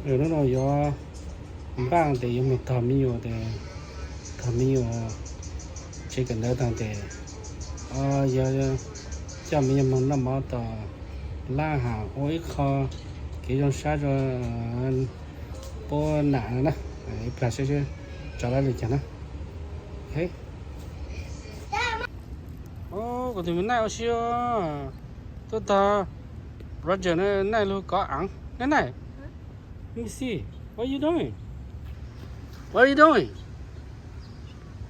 Hnub no yuav npaj tes yuav mus tog me nyuam tes, tog me nyuam tsev kawm ntawv tag tes, yog coj me nyuam mus noj mov tom lab ham ua ib qho kev zoo sab rau puab nam no na. Ib plag seb tso lab li cas na. Kuv tus me naij ua si, tuaj tog Roger na, naij lug kov aav ne naij. Let me see. What you doing? What are you doing?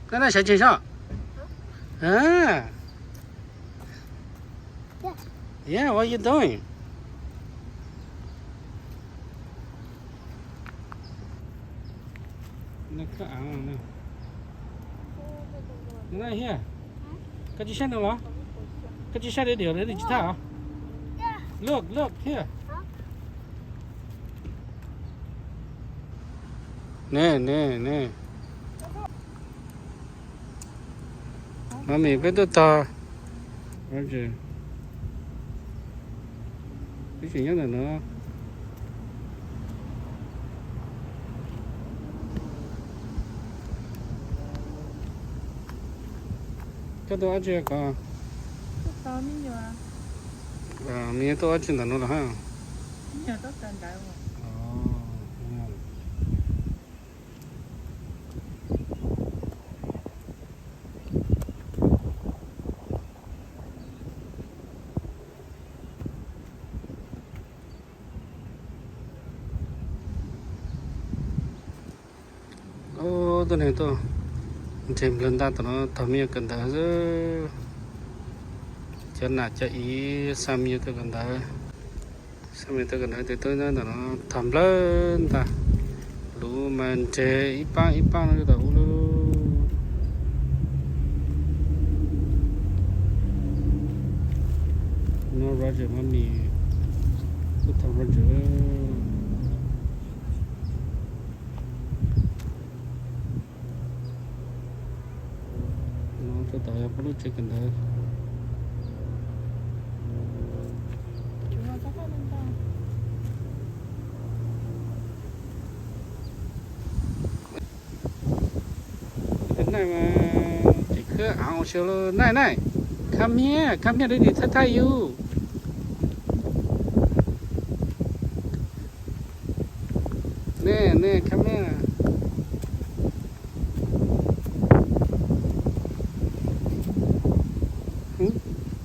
Naij naij sawv tsees soj. Yeah, what you doing? Naij, here. Koj tsis saib no los? Koj tsis saib dej dim, dej dim tsis thaj os? Look, look here. Ne, ne, ne. Mami, peb tuaj tog Roger. Peb tseem nyob ntawm no. Koj tuaj dab tsi koj? Tuaj tog me nyuam. Me nyuam tuaj dab tsi ntawm no los hab? Ub, tuab neeg tuaj nres nplawg ntaj tom no tog me nyuam kawm ntawv xwb. Cov nam cov iv xa me nyuam tuaj kawm ntawv, xa me nyuam tuaj kawm ntawv tes tuaj nyob ntawm no tog nplawg ntaj. Luv mas nres ib paab ib paab no tom ub lug. No Roger Mami, kuj thaum Roger. No tuaj tom yog puab lub tsev kawm ntawv. Naij mas tseem khwb aav ua si lawm. Naij, naij, come here, come here, daddy, thaj thaj yus. Ne, ne, come here.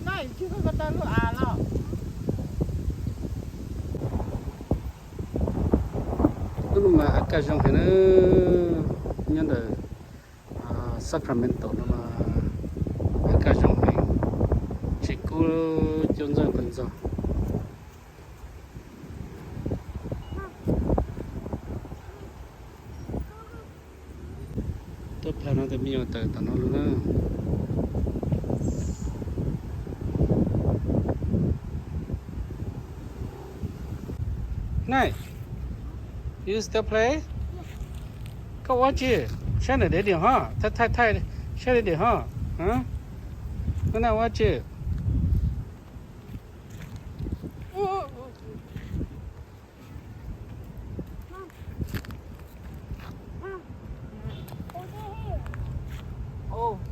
Naij, tsis koj ko taw lub av los. Hnub no mas av kaj zoo heev na, nyob ntawm Sacramento no mas av kaj zoo heev, tsis kub cuab ntxawg pes ntxog. Tuaj plag no tes me nyuam tawm tom no lug na. Naij, you still play? Koj ua dab tsi? Saib ntawm dej dim ho, thaij thaij thaij, saib dej dim ho. Koj na ua dab tsi?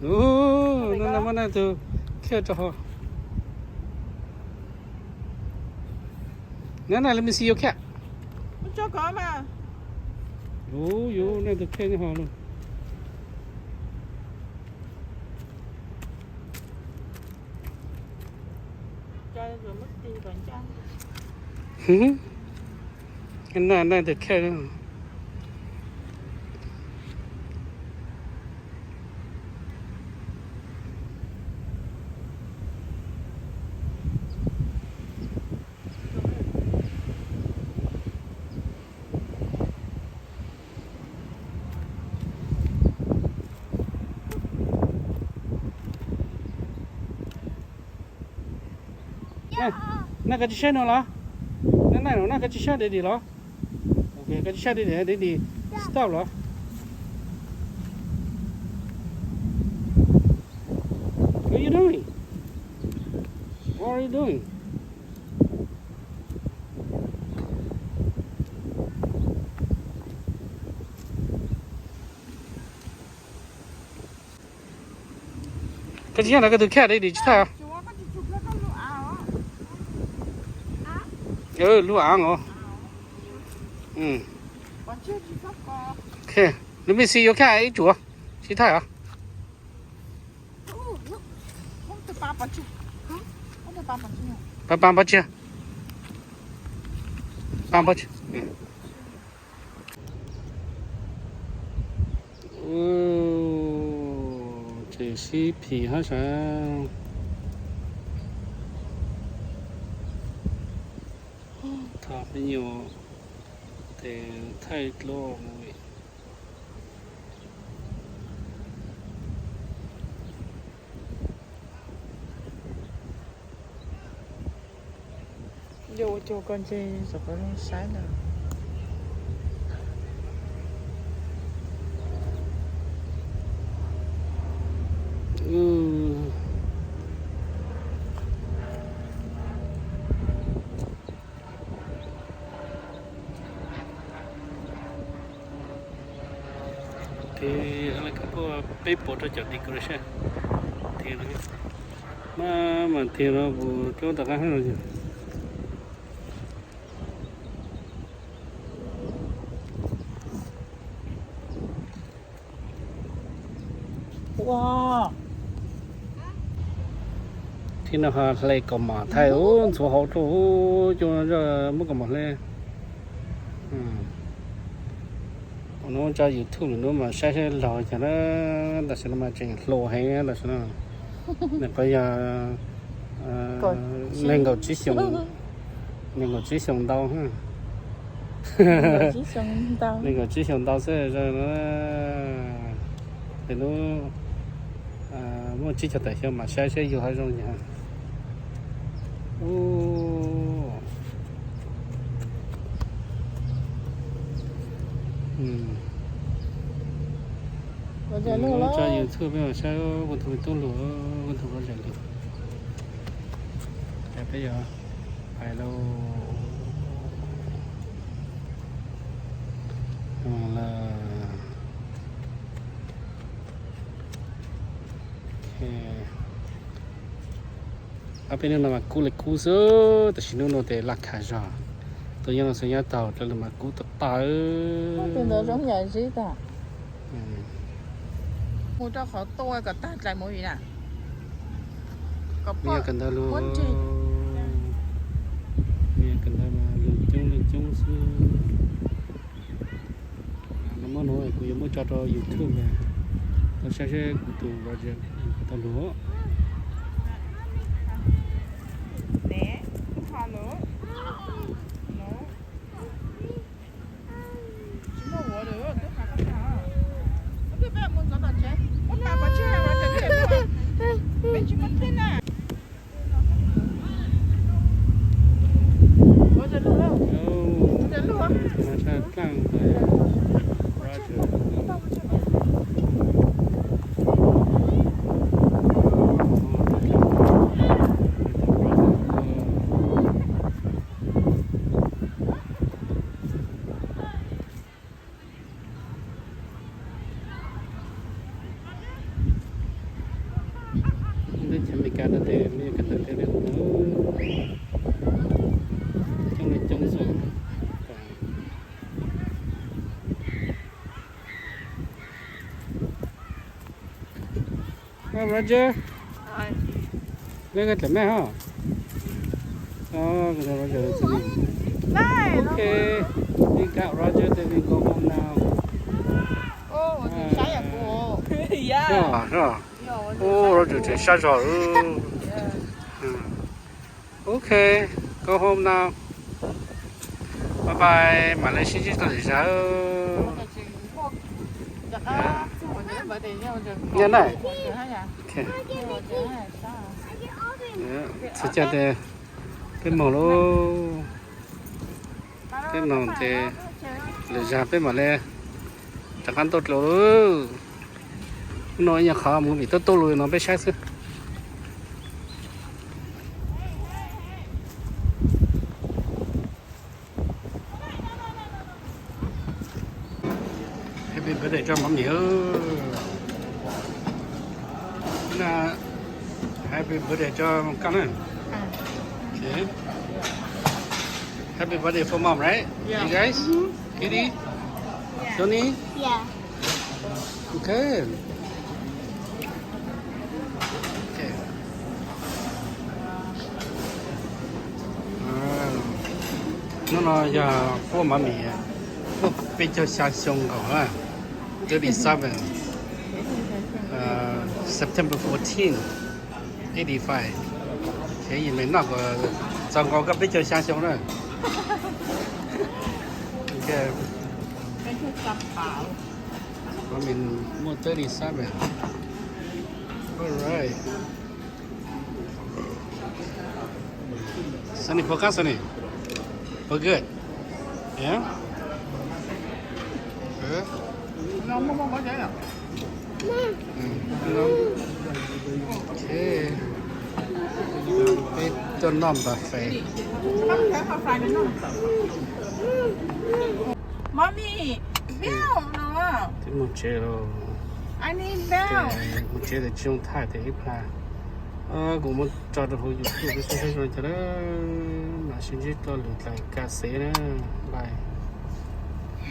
Ub, no muab nej tug khej rau hauv. No, no, let me see your cat. Ub, yuav nej tug khej nyob hauv lawm. Nej, nej tug khej. Nej, nej koj tsis saib no los? Nej, nej, nej koj tsis saib dej dim los? Ok, koj tsis saib dej dim, dej dim stop los? What are you doing? What are you doing? Koj tsis nyob ntawd koj tus kheej li dim tsis thaij os. Lub av os. Lub me xi yuav kheej ib tsuam tsis thaij os. Pa pa pov tseg. Pa pov tseg. Tseem sib phim hab sav. Thov me nyuam tes thaij dlua movie. Yog ua cuag koj ntshe saum qhov rooj saib ntag. Tes peb puas rau cov decoration tiag no, mas mas tiag no kuv coob tom qab los. Thib no ho hle kaus mom thaij ub ntxhuav hauv rau cua, muab kaus mom hle. Ua no tso YouTube lwm hnub mas saib saib laug cas na. Tam sim no mas tseem hluas heev tam sim no. Nws qhov yog nees nkaum tsib xyoos, nees nkaum tsib xyoos ntau, nees nkaum tsib xyoos ntau xwb. Tes hnub muaj tsib caug tawm xyoo mas saib saib yug hab zoo cas. Tso YouTube peb mam saib kuv tus me tub lug, kuv tus Roger lug. Ces peb yuav pais lauj. Ob peb hnub no mas kub li kub xwb, tam sim hnub no tes laj khav zog. Tus nyob no xwb nyob taug raws li mas kub tag tag. Mus rau qhov tua kom tag dlais movie na. Nws yog kawm ntawv lug, nws yog kawm ntawv mas lug coob lug coob xwb. No muab no kuv yuav muab tso rau YouTube na, tau saib seb kuv tus Roger tau lug. Teb chaws Amelikas no tes mej kawm ntawv tej li ub no, coob li coob xwb. Roger, lej koj dlaim mej hos. Roger, ok, we got Roger, then we go home now. Sab, sab. Ub, Roger tseem sab zog. Ok, go home now. Bye bye, mam li sib ntsib tau lwm zag. Nyob na. Txhua caij tes peb moog lauj, peb moog tes lwm zag peb mam li rov qab tuaj dlua lauj. Hnub no ib nyuag qhov movie tuaj tuaj lug no peb saib xwb. Happy birthday tso mov mim na. Happy birthday cho con. Okay. Happy birthday for mom, right? Yeah. You guys? Mm-hmm. Kitty? Yeah. Johnny? Yeah. Okay. Okay. Hnub no yog Puab mov mis, Puab peb caug xya xyoo nkaus, thirty-seven, September fourteen, eighty-five. Ces yim me noj kom txog nkaus koj peb caug xya xyoo na. Mov mis muaj thirty-seven. All right. Sunny, puas qab Sunny? Puas good? Yeah? Peb tuaj noj npas fes. Mami, twb mus tsev lawm. Mus tsev tas tsis zoo thaij tias ib plag. Kuv muab tso rau hauv YouTube peb sib ntsib dua cov, mam sib ntsib dua lwm daim ka xev na. Bye.